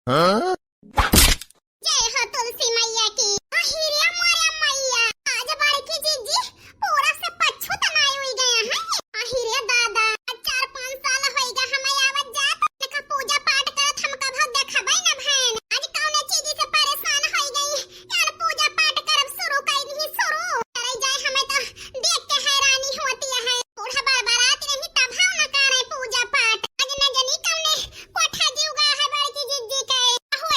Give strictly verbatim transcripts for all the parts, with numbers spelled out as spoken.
जय हो तुलसी मैया की। अहि रे मोरे मैया, आज बड़की जिज्जी पूरा से पच्छू त नाई हुई गया है। अहि रे दादा, आज चार पाँच साल होई गया हमें आवत जात, इनका पूजा पाठ करत हमका बहुत देखबै न भैन। आज कौने चीज से परेशान होई गई, यार पूजा पाठ करब शुरू कर दी शुरू। करे जाए हमें तो देख के हैरानी होती है। बूढ़ा बरबरात रही तब हम न करे पूजा पाठ। आज न जनी कौने कोठा जीव गा है बड़की जिज्जी के। अहो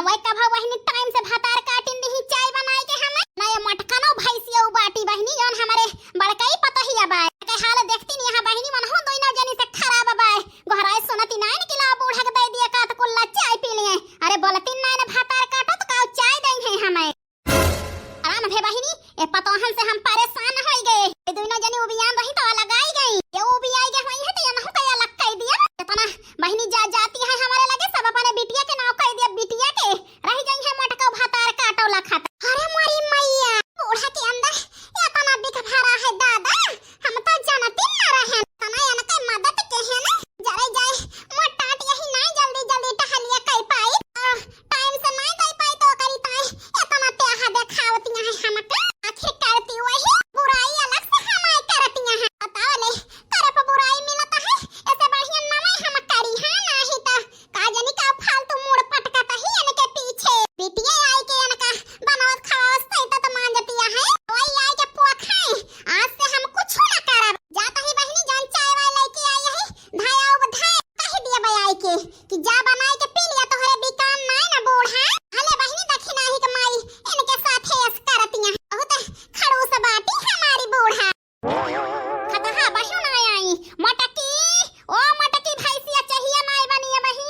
वही कभौ बहिनी time से भातार काटिन दिही चाय बनाए के हमें। ना ये मोटकनो भैंसिया उ बाटी बहिनी, जौन हमरे बड़कई पतोहिया बा। के हाल देखती नहीं यहाँ बहिनी, मनहु दोनों जनी से खराब बा। गोहराई सुनती नाइन कि लाओ बूढ़ा के दे दिया का तो कुल्ला चाय पी लिए। अरे बोलती नाइन भातार काटो तो काऊ चाय दे है हमें। आराम भे बहिनी, ए पतोहन से हम परेशान होई गए। ये दोनों जनी उबियान रही तो अलग आई गई। ये उबियाई गए होई है तो ये नहु का अलग कह दिया। इतना बहिनी जा जाती है हमारे लगे, सब अपने बिटिया के नाव कह दिया, बिटिया के रह गई है मोटका भातार काटो लखत। अरे मोरी मैया, बूढ़ा के अंदर इतना बिख भरा है दादा, हम तो जानती न रहे। तना इनके मदद के है ना, जरे जाए मोटाट यही नहीं जल्दी जल्दी टहलिया कह पाई। आ, time से नहीं दे पाई तो करी ताई इतना त्याहा देखावतिया है हमके। आखिर करती वही बुराई अलग से हमारे करतिया है। बताओ ले, करे पर बुराई मिलता है, ऐसे बढ़िया नवाई हम करी है, नहीं तो का जानी का फालतू मूड़ पटकता ही इनके पीछे। बिटिया आई के इनका बनावत खवावत सही तो मान जतिया है, वही आई के पोख है। आज से हम कुछ ना करब। जाता ही बहिनी जान चाय वाय लेके आई है, धाया उब धाय कह दिया बयाई के कि जा बनाए के पी लिया, तोहरे बिकान नाय ना बूढ़ा। हले बहिनी दखिना ही के माई इनके साथे ऐस करतिया। बहुत खड़ूस बाटी हमारी बूढ़ा। खतहा बहिन आय आई। मटकी, ओ मटकी भैंसिया चहिया नाय बनिया बहिन।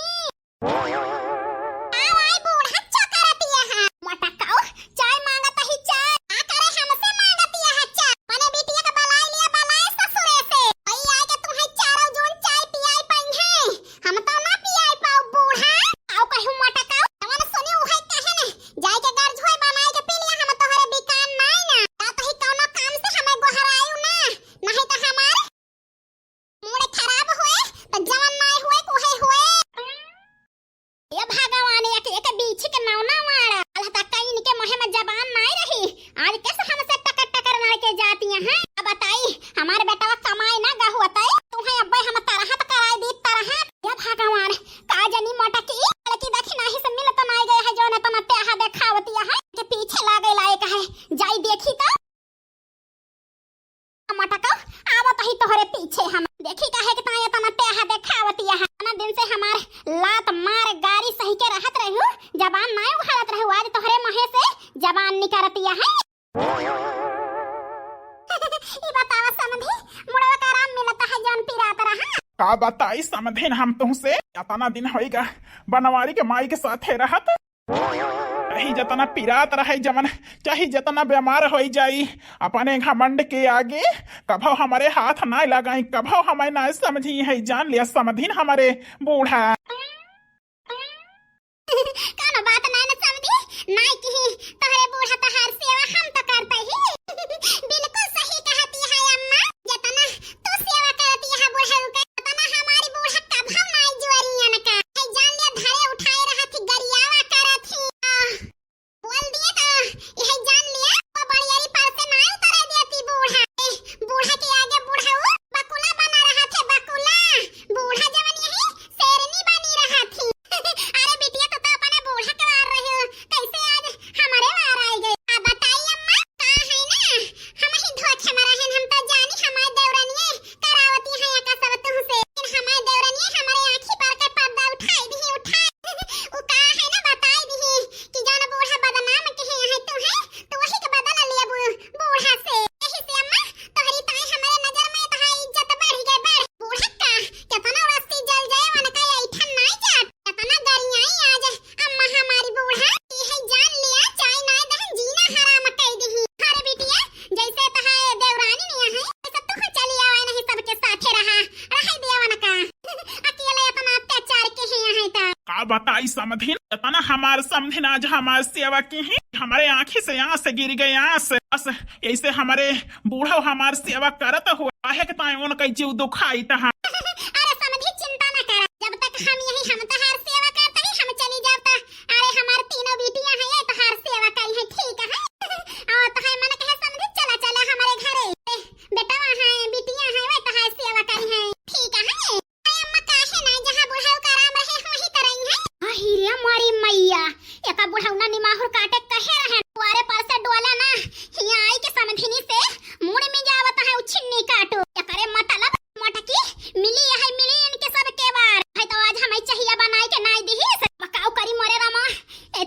आव आई बूढ़ा चकरतिया है। मटकाओ, चाय मांगत ही चाय। आ करे हमसे मांगतिया है चाय। मने बिटिया के बलाई लिया बलाई ससुरे से। भई आय के तुम्हें चारों जून चाय पियाई पाई है। हम तो ना पियाई पाऊ बूढ़ा। आओ कहूँ मटकाओ। तवन सुनी उहे कहे ने। जाय के गर्ज होय बनाय के पी लिया, हम तोहरे बिकान नाय ना। का तही कौनो काम से हमें गोहरायु ना। नहीं तो हमार मूड खराब होए, तो जवन नाय होए, कोहे होए। ए भगवान, एक, एक बीछी के नौना मारा। अल्लाह तक का इनके मुँह में जबान नाय रही। आज कैसे हमसे टकर टकर लड़के जाती हैं? अब बताई, हमार बेटवा कमाए ना गहुआते, तुम्हें अब्बे हम तरहत कराए दी तरहत। ए भगवान, का जानी मोटकी, लड़की देखी नाही से मिल तो नाय गए है, जौन इतना त्याहा देखावतिया है, के पीछे लागे लायक है। जाई देखी तो। मटको, आवत ही तोहरे पीछे हम। देखी काहे के ताय इतना टेहा देखावतिया है। इतना दिन से हमार लात मार गारी सही के रहत रहू, जबान नाय उघारत रहू, आज तोहरे मुँहे से जबान निकरतिया है। ई बतावा समधी, मुड़वा का आराम मिलता है जौन पिरात रहा? का बताई समधिन हम तुहसे, इतना दिन होइगा बनवारी के माई के साथे रहत। चाहे जतना पिरात रहे जवन, चाहे जतना बेमार होई जाई, अपने घमंड के आगे कभो हमरे हाथ नाय लगाई, कभो हमें नाय समझी है, जान लिया समधिन हमरे बूढ़ा। कौनो बात नाय न समधी, नाय किही तोहरे बूढ़ा तोहार सेवा हम तो करते ही। बिल्कुल सही कहती है अम्मा, जतना तू सेवा करती है बुढ़ऊ के, उतना हमारी बूढ़ा कभो नाय जुअरियन का। है जान लिया, धरे उठाए रहत ही, गरियावा करत ही। आह, बोल दिए तो यही जान लिया, वो बड़ियारी पर से नाय उतरे देती बूढ़ा। ए, बूढ़ा के आगे बुढ़ऊ बकुला बना रहत है, बकुला। बूढ़ा जवन यही शेरनी बनी रहत ही। अरे बिटिया, तू तो अपने बूढ़ा के वार रहे हो, कैसे आज हमारे वार आए गए? अब बताई अम्मा, का है ना, हम ही धोखे में रहन, हम तो जानी हमारे देवरानिये करावती है एका सब तुहसे। लेकिन हमारे देवरानिये हमारे आँखी पर के पर्दा उठाई दिही, उठाई। उ का है ना बताई दिही कि जौन बूढ़ा बदनाम किहे है तुहे, तो वही के बदला लेबू बूढ़ा से। यही से अम्मा, तोहरी ताई हमारे नजर में तहार इज्जत बढ़ गए, बढ़। बूढ़ा का केतना रस्ती जल जाए, उनका ऐठन नाय जात। केतना गरियाई आज अम्मा हमारी बूढ़ा। ई है जान लिया, चाय नाय दहन, जीना हराम कई दिही। अरे बिटिया, जैसे तहार देवरानी नहीं है, वैसे तू चली आवे, नहीं सबके साथे रहा, रहे देवन का। अकेले इतना अत्याचार के ही है तो। का बताई समधिन, इतना हमार समधिन आज हमार सेवा की ही, हमारे आँखी से आँस गिर गए, आँस। बस ऐसे हमारे बूढ़ो हमार सेवा करत हुआ, काहे के ताई उनका जीव दुखाई तहा। अरे समधी, चिंता न करा, जब तक हम यही हम तहार सेवा करते ही हम चली जाब त, अरे हमार तीनों बिटिया हैं, ये तहार सेवा करी हैं, ठीक है? और तहार मन कहे समधी, चला चला हमारे घरे, ए, बेटवा है, बिटिया है, वे तहार सेवा करी हैं, ठीक है? अरे अम्मा, काहे ना, जहाँ बुढ़ऊ का आराम रहे, वहीं तो रही है। अहि रे मोरी मैया, एका बुढ़ऊ ना निमाहुर काटे कहे रहे, दुआरे पर से डोला ना, हियाँ आई के समधिनी से मुड़ में जावत है, उ छिन्नी काटो। एकरे मतलब मोटकी मिली है, मिली इनके सब के बार। है तो आज हमें चहिया बनाए के नाई दिही, से बकाऊ करी मोरे रामा। ए